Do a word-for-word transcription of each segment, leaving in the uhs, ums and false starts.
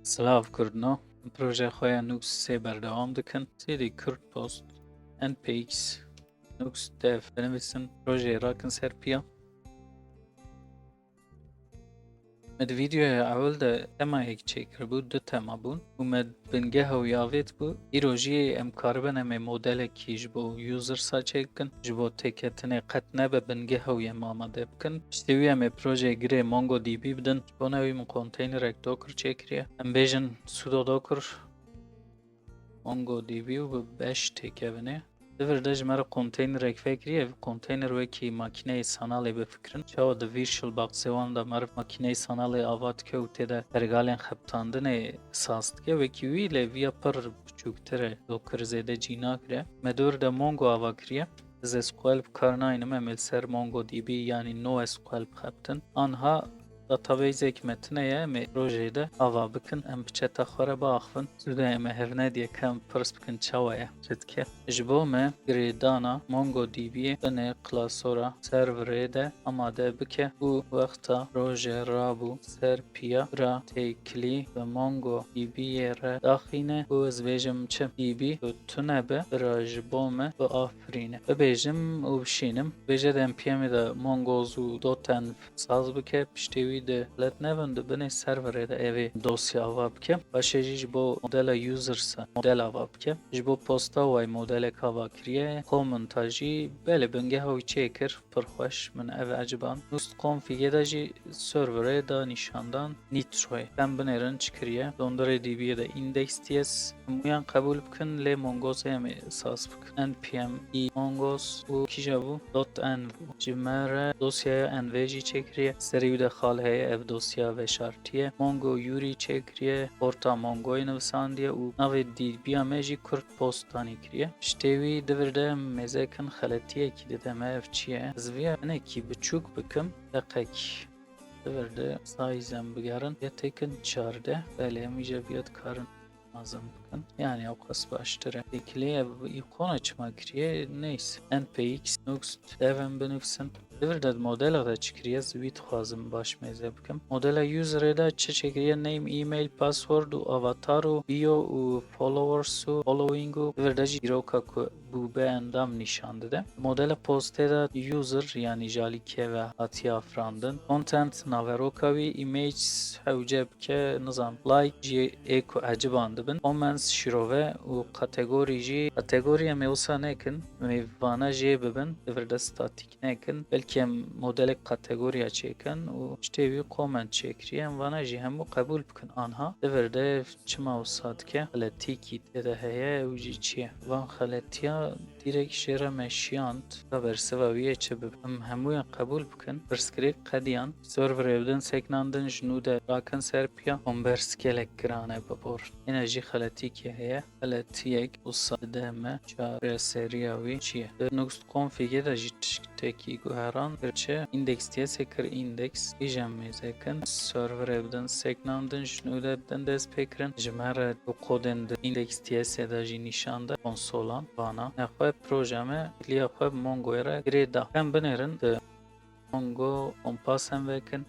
Silav Kurdno. Proje xwe ya Nux sê berdewam dikin. Sêdî Kurd Post, N P X, Nux dev binivîsin. Projeyê rakin ser piya. Me di vîdeoya ewil de temayek çêkiribû, du tema bûn û me bingeha wî avêt bû. Îro jî em karibin em ê modelekî ji bo usersa çêkin, ji bo têketinê qet nebe bingeha wî em amade bikin. Piştî wî em ê projeyê girê MongoDB bidin. Ji bo newî min konteynerek Docker çêkiriye. Em bêjin sudo docker MongoDB û bi beş têkevine. Di vir de ji me re konteynerek vekiriye. Ev konteyner wekî makîneyê sanalê bifikirin. Çawa di VirtualBoxê wan de meriv makîneyê sanalê ava dike û tê de pergalên xebitandinê saz dike. Wekî wî lê viya pir biçûktir e. Docker zêde cî nagire. Me di vir de Mongo ava kiriye. Ez S Q L bi kar naynim, em ê li ser MongoDB yanî NoSQL bixebitin. Anha databasek me tune ye, em ê projeyê de ava bikin, em bi çeta xwe re biaxivin. Sûdê em ê hev nediye ke em pirs bikin çawa ye, çi dike. Ji bo me girêdana MongoDB'ê binê klasora serverê de amade bike û wexta roje rabû ser piya bira têkilî bi MongoDB'ê re daxîne û ez bêjim çi? D B tu tune be, bira ji bo me biafirîne. Bibêjim û bişînim. Bêje di N P M'ê de Mongoz û dot env saz bike, piştê wî di let nevin di binê serverê de evê dosya ava bike. Paşê jî ji bo modela users model ava bike. Ji bo posta way modelek ava kiriye. Commenta jî belê bingeha wî çêkir. Pir xweş, min ev eciband. Nux configê de jî serverê da nîşandan Nitroyê. Em binêrin çi kiriye. Donderê D B'yê de index T S hemûyan qebûl bikin, lê Mongozê em ê esas bikin. N P M i Mongoz û kîja bû? Dot env bû. Ji me re dosyaya envê jî çêkiriye. Serî wî de xal heye, ev dosya veşartiye. Mongo Yuri çêkiriye. Porta Mongoyê nivisandiye û navê D B'ya me jî Kurd Post danî kiriye. Piştê wî di vir de mêzekin xeletiyekî dide me, ev çi ye? Ez viya hinekî biçûk bikim, deqekî. Di vir de size em bigerin, ya têkin çardeh, belê em îca viya dikarin mezin bikin. Yani ew qas baştir e. Têkilê ev îkona çima kiriye? Neyse. N P X, Nux, dev em binivîsin. Di vir de di modela de çi kiriye, ez wî dixwazim baş mêze bikim. Modela userê de çi çêkiriye? Name, email, password û avatar û bio û followers û following û di vir de jî dîroka ku bûbe endam nîşan dide. Modela postê de user, yanî ji alî kê ve hatiye afirandin. Content, naveroka wî, images, hewce bike, nizam, like, jî ê ku eciban dibin. Comments, şîrove û kategorî jî. Kategorî em ê wisa nekin, em ê vana jê bibin, di vir de statîk nekin. Belkî em modelek kategoriya çêkin û piştê wî comment çêkiriye. Em vana jî hemû qebûl bikin. Anha di vir de çima wisa dike? Xeletîkî tê de heye, ew jî çi ye? Van xeletiya direk jê re me şiyand, ka bersiva wî yê çi bibe? Em hemûyan qebûl bikin. Pirsgirêk qediyan. Serverê bidin seknandin, ji nû de rakin ser piya. Kombersk gelek giran e bibor. Yine jî xeletîkê heye. Xeletiyek wisa dide me çareseriya wî çi ye? Di Nux configê de jî tiştekî guheran kir çi? Index T S'ê kir index. Îja mêze kin. Serverê bidin seknandin, ji nû de bidin dest pê kirin. Ji me re bi kodên di index T S'ê de jî nîşan de konsolan vana. Nexwe proje me kiliya xwe bi Mongoyê re girê da. Em binêrin di Mongo Kompas em vekin.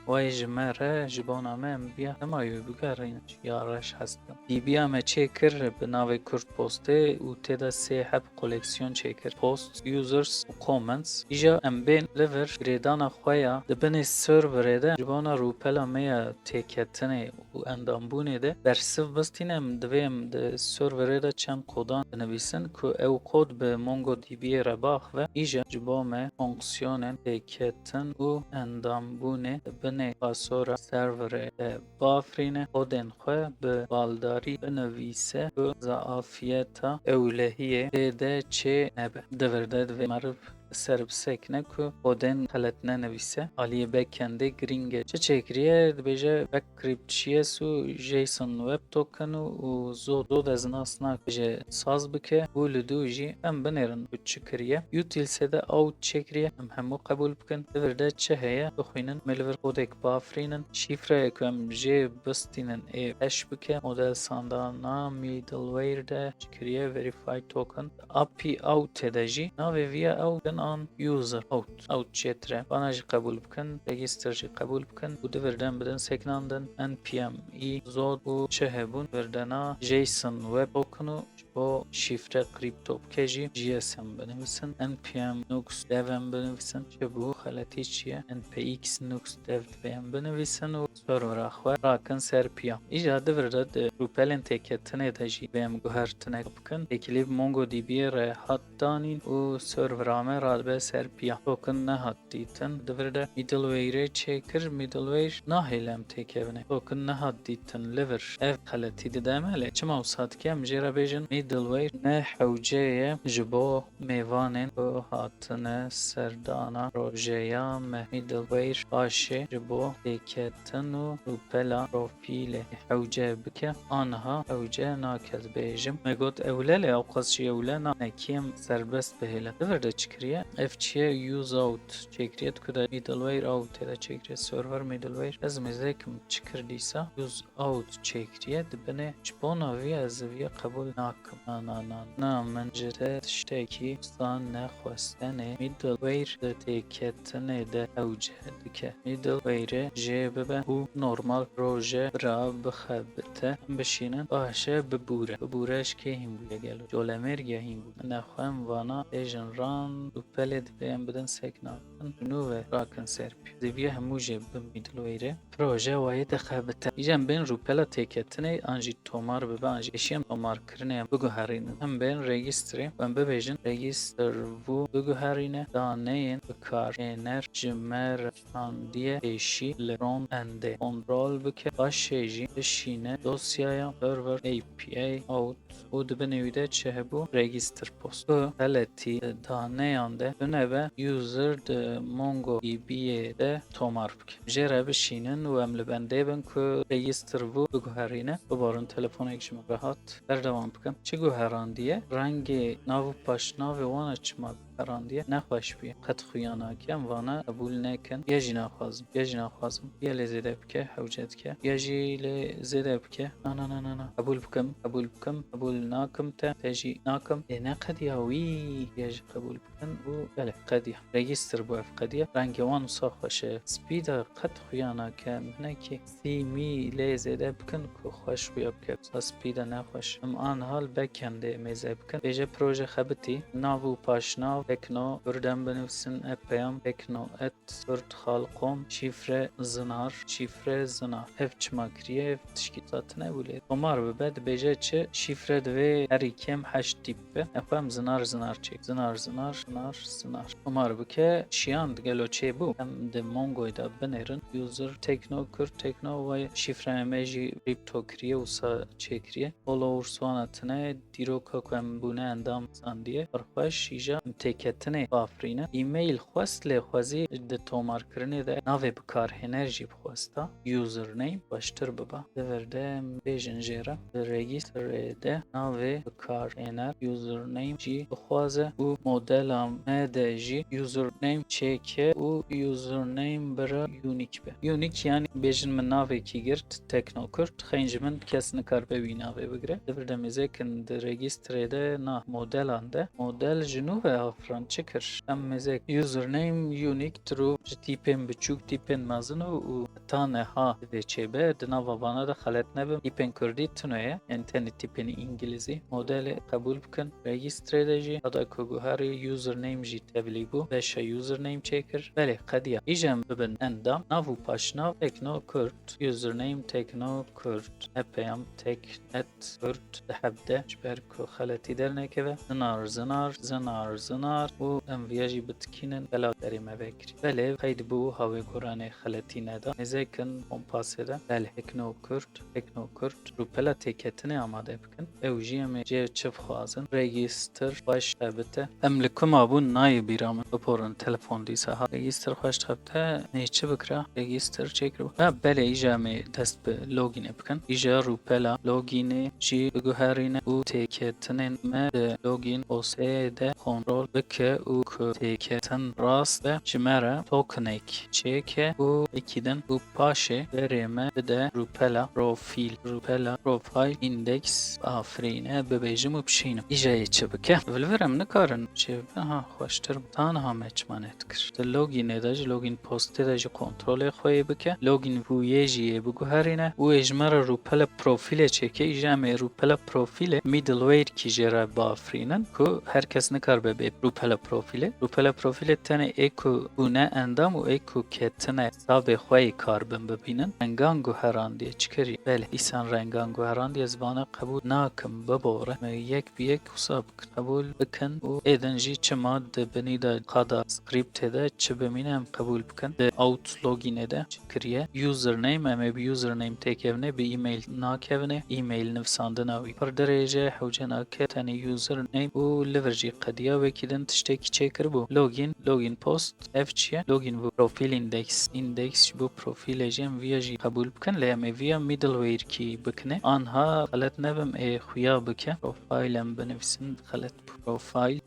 Way ji me re, ji bona me em viya hema wî bigerînin, ya reş hestin. D B'ya me çêkir bi navê Kurd Postê û tê de sê heb koleksiyon çêkir. Posts, users û comments. Îja em bên li vir girêdana xwe ya di binê serverê de ji bona rûpela me ya têketinê û endambûnê de bersiv bistîne, em divê em di serverê de çend kodan binivîsin ku ew kod bi MongoDB'yê re biaxive. Îja ji bo me fonksiyonên têketin û endambûnê di binê klasora serverê de biafirîne, kodên xwe bi baldarî binivîse ku zafiyeta ewlehiyê tê de çê nebe. Di vir de divê meriv ser bisekine ku kodên xelet nenivîse. Aliyê backendê giring e. Çi çêkiriye? Dibêje backcrypt J S û JSON Web Token û, û zod, zod ez nas nakim jê saz bike û li dû jî em binêrin ku çi kiriye. Utilsê de out çêkiriye. Em hemû qebûl bikin. Di vir de çi heye? Bixwînin. Em ê li vir kodek biafirînin. Şîfreyê ku em jê bistînin ê peş bike. Model sandana middleware de çi kiriye? Verify token. A P I outê de jî navê viya ew bin an user out. Out çêtir e. Vana jî qebûl bikin, register jî qebûl bikin û di vir de em bidin seknandin, N P M E, zod û çi hebûn vir de na JSON Web Token û ji bo şîfre kripto bike jî G S M binivîsin, N P M Nux Dev em binivîsin. Çi bû? Xeletî çi ye? N P X Nux Dev divê em binivîsin û servera xwe rakin ser piya. Îja di vir de di rûpelên têketinê de jî divê em guhertinek bikin. Têkilî bi MongoDB re hat danîn û servera me radibe ser piya. Token nehat dîtin. Di vir de middleware çêkir, middleware nahêle em têkevine. Token nehat dîtin li vir. Ev xeletî dide me, lê çima wisa dike? Em jê re bêjin middleware ne hewce ye ji bo mêvanên ku hatine serdana projeya me. Middleware paşê ji bo têketin û rûpela profîlê hewce bike. Aniha hewce nake dibêjim. Me got ewle, lê ewqas jî ewle na, nekî em serbest bihêlin. Di vir de çi kiriye? Ev çi ye? Use out çêkiriye. Di ku de middleware out tê de çêkiriye. Server middleware. Ez mêzek çi kir dîsa? Use out çêkiriye. Di binê ji bona vî ez vî qebûl nakim. Na, na, na, na, min ji te tiştekî wisa nexwestene. Middleware di têketinê de hewce dike. Middleware jê bibe û normal proje bira bixebite. Em bişînin, baş e, bibûre. Bibûre ji kê hîn bûye gelo? Colemêrg ya hîn bûye. Nexwe em vana bêjin ran û pelê divê em bidin sekna. Em ji nû ve rakin ser pî. Zêviya hemû jê bi middleware. Proje wayê dixebite. Îja em bên rûpela têketinê an jî tomar bibe, an jî pêşî em tomarkirinê em biguherînin. Em bên registerê û em bibêjin register vû biguherîne daneyên bikarhêner ji me re şandiye pêşî li front-endê kontrol bike, paşê jî bişîne dosyaya server A P I out û di binê wî de çi hebû? Register post. Ku xeletî daneyan de tune be, user di MongoDB-yê de tomar bike. Jê re bişînin û em li bendê bin ku register vû biguherîne. Bibarin telefonek ji min re hat. Berdewam bikim. Çi guherandiye? Rengê nav û paşnavê wan e çima guherandiye? Nexweş bûye. Qet xuya nake. Em vana qebûl nekin. Ya jî naxwazim. Ya jî naxwazim. Ya lê zêde bike, hewce dike. Ya jî lê zêde bike. Na, na, na, na, na. Qebûl bikim, qebûl bikim, qebûl nakim te, te jî nakim. Ê, neqediya wî, ya jî qebûl bikin û belê, qediya. Register bû ev qediya. Rengê wan wisa xweş e. Spî de qet xuya nake, em hinekî sîmî lê zêde bikin ku xweş xuya bike. Wisa spî de nexweş. Em aniha li backendê mêze bikin. Bêje proje xebitî, nav û paşnav, tekno, birden binivîsin, e peyam, tekno, et, Kurd, xalqom, şîfre zinar, şîfre zinar. Ev çima kiriye, ev tişkî zatine bû lê. Tomar bibe, dibêje çi? Şîfre divê herî kêm heşt tîp be. Nexwe em zinar zinar çêk. Zinar, zinar, zinar, zinar. Tomar bike, şiyand gelo çêbû. Em di Mongoyê de binêrin. User tekno, Kurd tekno, vay şîfreya me jî kripto kiriye, wisa çêkiriye. Followers wana tune, dîroka ku em bûne endam zandiye. Pir xweş, îja em têketinê bafirîne. E-mail xwest, lê xwezî di tomarkirinê de navê bikarhêner jî bixwesta. Username xweştir biba. Di vir de em bêjin jê re. Di registerê de navê bikarhêner, username jî bixwaze û modela me de jî username çêke û username bira unique be. Unique, yanî bêjin min navekî girt, Teknokurd, xeyn ji min kes nikaribe wî navê bigire. Di vir de mêzekin di registrê de na modelan de. Model ji nû ve afiran çi kir? Em mêzek username unique, true, ji tîpên biçûk, tîpên mezin û, û ta neha divê çêbe. Di nava vana de xelet nebim. Tîpên kurdî tune ye. Yanî tenê tîpên îngilîzî. Modelê qebûl bikin. Registrê de jî, hada ku guherî username jî tevlî bû. Beşa username çêkir. Belê, qediya. Îja em bibin endam. Nav û paşnav Teknokurd. Username Teknokurd. Epeyam tek net kurd di heb de. Ji ber ku xeletî dernekeve. Zinar, zinar, zinar, zinar. Û em viya jî bitikînin. Bela derê me vekirî. Belê, qeyd bû, hawê goranê xeletî neda. Nêzekin kompasê de. Belê, Teknokurd, Teknokurd. Rûpela têketinê amade bikin. Ew jî em ê jê çi bixwazin? Register xweş hebite. Em li ku mabûn nayê bîra min. Biporin telefon dîsa ha. Register xweş hebite. Nê çi bikira? Register çêkiribû. Ha, belê, îja em ê dest bi logînê bikin. Îja rûpela logînê jî biguherîne û têketinên me di logîn posê de kontrol bike û ku têketin rast Express be ji me re tokenek çêke û wekî din û paşê berê me bide rûpela profîl, rûpela profile index afirîne bibêjim û bişînim. Îja yê çi bike? Li vir em nikarin çê bibe, ha xweştir bû. Tanha me çima nedikir? Di logînê de jî, login postê de jî kontrolê xwe yê bike. Login vûyê jî yê biguherîne û ê ji me re rûpela profîlê çêke. Îja em ê rûpela profîlê middleware kî jê re biafirînin ku her kes nikaribe bê rûpela profîlê. Rûpela profîlê tenê ê ku bûne endam û ê ku ketine hesabê xwe yê karibin bibînin. Rengan guherandiye çi kirî? Belê, îsan rengan guherandiye, ez vana qebûl nakim, bibore. Me yek bi yek wisa bikin. Qebûl bikin û êdin jî çima di binî de qada scriptê de çi bimîne em qebûl bikin. Di out logînê de çi kiriye? Username, em ê bi username têkevine, bi email nakevine. Email nivîsandina wî pir dirêj e, hewce nake, tenê username û li vir jî qediya wekî din tiştekî çêkiribû. Login, login post, ev çi ye? Login bû profil index. Index ji bo profîlê jî em viya jî qebûl bikin, lê em ê viya middleware kî bikine. Anha xelet nebim ê xuya bike. Profile em binivîsin, xelet bû. Profile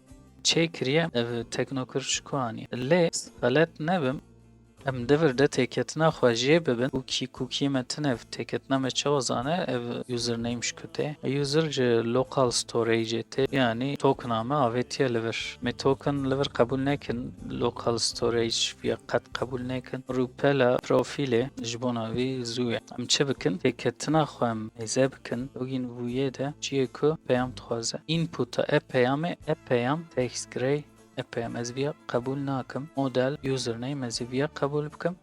çê kiriye, ev teknokir ji ku aniye. Lê xelet nebim, em di vir de têketina xwe jê bibin. Cookie, cookie me tune, ev têketina me çawa zane, ev username ji ku tê? User ji local storage tê, yanî tokena me avêtiye li vir. Me token li vir qebûl nekin, local storage viya qet qebûl nekin. Rûpela profîlê ji bona vî zû ye. Em çi bikin? Têketina xwe em mêze bikin. Login vûyê de çiyê ku peyam dixwaze. Inputa e-peyamê, e-peyam text grey, e-peyam ez viya qebûl nakim. Model username ez ê viya qebûl bikim.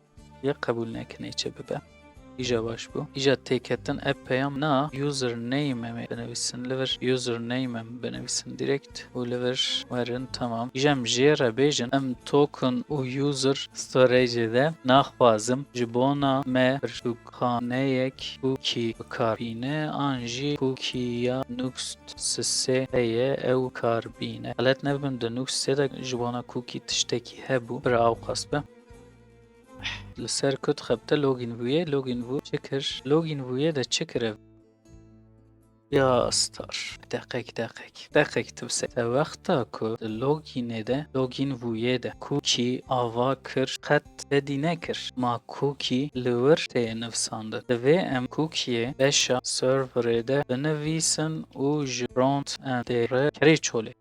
Viya qebûl nekin ê çi bibe? Îja baş bû. Îja têketin e-peyam na username em ê binivîsin. Li vir username em binivîsin direkt û li vir werin, temam. Îja em jê re bêjin, em token û user storage de naxwazim ji bona me pirtûkaneyek cookie bikar bîne an jî cookie ya Nuxt sisê heye ew kar bîne. Xelet nebim, di Nuxt sê de ji bona cookie tiştekî hebû, bira ewqas be. Li ser ku dixebite login vûyê, login vû çi kir? Login vûyê de çi kir ev? Ya star. Deqek, deqek. Deqek tu bise. Te wexta ku di logînê de, login vûyê de cookie ava kir, qet fedî nekir. Ma cookie li wir tê nivîsandin. Divê em cookieê beşa serverê de binivîsin û ji front-endê re kerê çolê.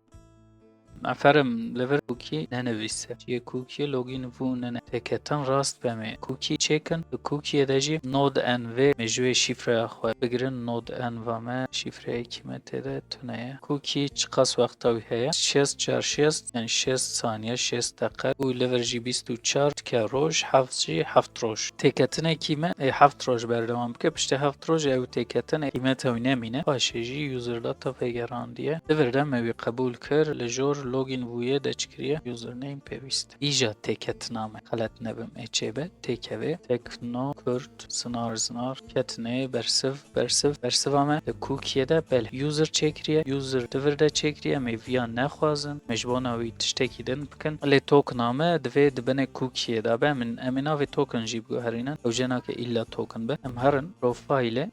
Aferin, li vir cookie nenivîse. Çiyê cookie login vû nene. Têketin rast be, em ê cookie çêkin. Di cookieyê de jî node env, me ji wê şîfreya xwe bigirin. Node enva me, şîfreyekî me tê de tune ye. Cookie çiqas wexta wî heye? Şêst çar şêst, yani şêst saniye, şêst deqe û li vir jî bîst û çar dike roj, heft jî heft roj. Têketinekî me ê heft roj berdewam bike, piştî heft roj ew têketin ê qîmeta wî nemîne. Paşê jî user data vegerandiye. Li vir de me wî qebûl kir, li jor login vûyê de çi kiriye? Username pêwîst. Îja têketina me, xelet nebim ê çêbe, têkevê. Tekno Kurd zinar zinar, ketine bersiv, bersiv, bersiva me di cookieyê de, belê. User çêkiriye, user di vir de çêkiriye, em ê viya nexwazin, me ji bona wî tiştekî din bikin. Lê tokena me divê di binê cookieyê de be, em, em ê navê token jî biguherînin. Ew jê nake îlla token be. Em herin profile,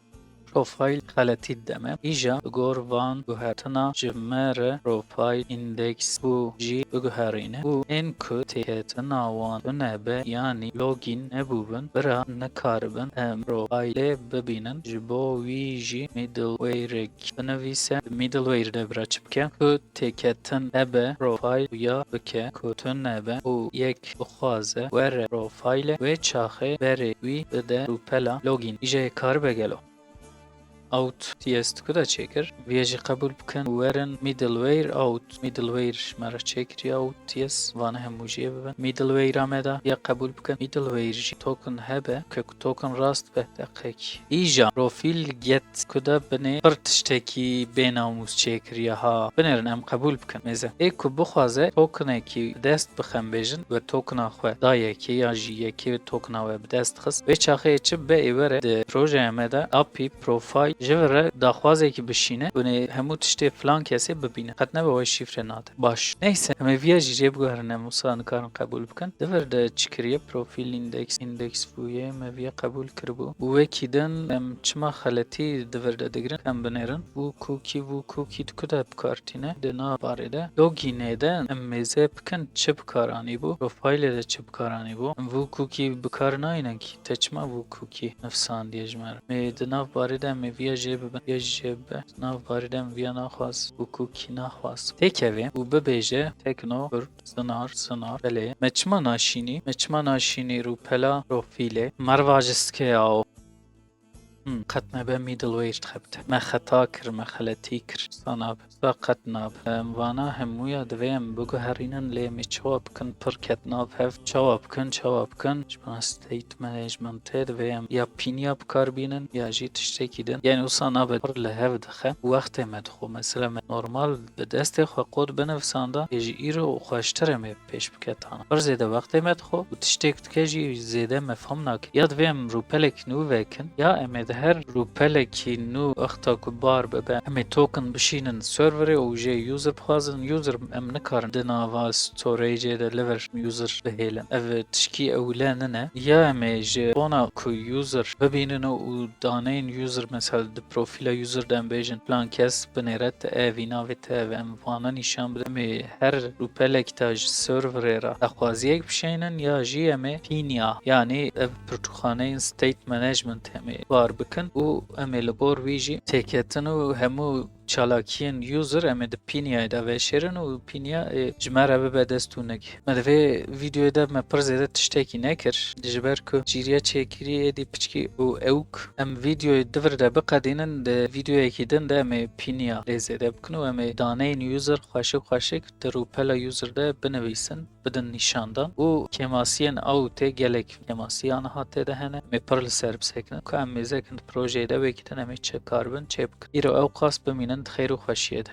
profile xeletî dide me. Îja li gor van guhertina ji me re profile index bû jî biguherîne û ên ku têketina wan tune be, yanî login nebûbin, bira nikaribin em profilê bibînin. Ji bo wî jî middleware binivîse, middleware de bira çi bike? Ku têketin hebe, profile ya bike ku tune be û yek bixwaze were profilê, wê çaxê berê wî bide rûpela login. Îja yê karibe gelo? Out T S ku da çêkir. Vê jî qebûl bikin. Werin middleware out. Middleware ji me re çêkiriye out T S. Vane hemû jê bibin. Middleware a me da ya qebûl bikin. Middleware jî token hebe. Ke ku token rast be. Deqek. Îja profil get ku da binê pir tiştekî bênamûs çêkiriye ha. Binêrin em qebûl bikin. Mêze. Ê ku bixwaze tokenekî dest bixin bêjin we tokena xwe da yekê ya jî yekê tokena we bi dest xist. Vê çaxê çi be ê were di projeyê me de A P I profile Ji vir re daxwazekî bişîne, hûnê hemû tiştê filan kesê bibîne. Qet nebe wê şîfre nade. Baş. Neyse, em ê viya jî jê biguherînin, em wisa nikarin qebûl bikin. Di vir de çi kiriye? Profil index, index vûyê me viya qebûl kiribû. Û wekî din em çima xeletî di vir de digirin, em binêrin. Vû cookie, vû cookie di ku de bi kar tîne? Di nav barê de. Logînê de em mêze bikin çi bi kar anîbû? Profilê de çi bi kar anîbû? Em vû cookie bi kar nayînin kî. Te çima vû cookie nivîsandiye ji me re? Em ê di nav barê de em ê viya jê bibin, viya jî jê bibe. Di nav barê de em viya naxwaz, vû cookie naxwaz. Têkeve û bibêje Tekno Kurd Zinar, zinar. Belê. Me çima naşînî? Me çima naşînî rûpela profîlê? Merva ji skeya o. Hmm, qet nebe middleware dixebite. Me xeta kir, me xeletî kir. Wisa nabe. Wisa qet nabe. Em vana hemûya divê em biguherînin, lê em ê çawa bikin, pir ket nav hev. Çawa bikin, çawa bikin? Ji bona state managementê divê em ya pîniya bi kar bînin, ya jî tiştekî din. Yanî wisa nabe, pir li hev dixe. Wextê me dixwe. Mesela me normal bi destê xwe kod binivîsanda, ê jî îro xweştir em ê pêş biketana. Pir zêde wextê me dixwe û tiştêk dike jî zêde me fam nake. Ya divê em rûpelek nû vekin, ya em ê di her rûpelekî nû wexta ku bar bibe, em ê token bişînin serverê û jê user bixwazin. User em nikarin di nava storage-ê de li vir user bihêlin. Ev tişkî ewle nine. Ya em ê ji bona ku user bibînin û daneyên user, mesela di profîla user de em bêjin, filan kes binêre te ev, navê te ev, em vana nîşan bidin. Em ê her rûpelek ta ji serverê re daxwaziyek bişeynin ya jî em ê pîniya, yanî ev pirtûkxaneyên state management em ê bar bikin û em ê li gor wî jî têketin û hemû çalakiyên user em ê di pîniyayê de veşêrin û pîniya ê ji me re bibe dest û nik. Me di vê vîdeoyê de me pir zêde tiştekî nekir, ji ber ku cîriya çêkirî êdî piçkî û ewk. Em vîdeoyê di vir de biqedînin, di vîdeoyekî din de em ê pîniya lê zêde bikin û em ê daneyên user xweşik xweşik di rûpela user de binivîsin, bidin nîşandan û kêmasiyên ew tê gelek kêmasiya niha tê de hene. Em ê pir li ser bisekinin ku em mêzekin di projeyê de wekî din em ê çi karibin çê bikin. Îro ew qas bimînin di xêr û xweşiyê de.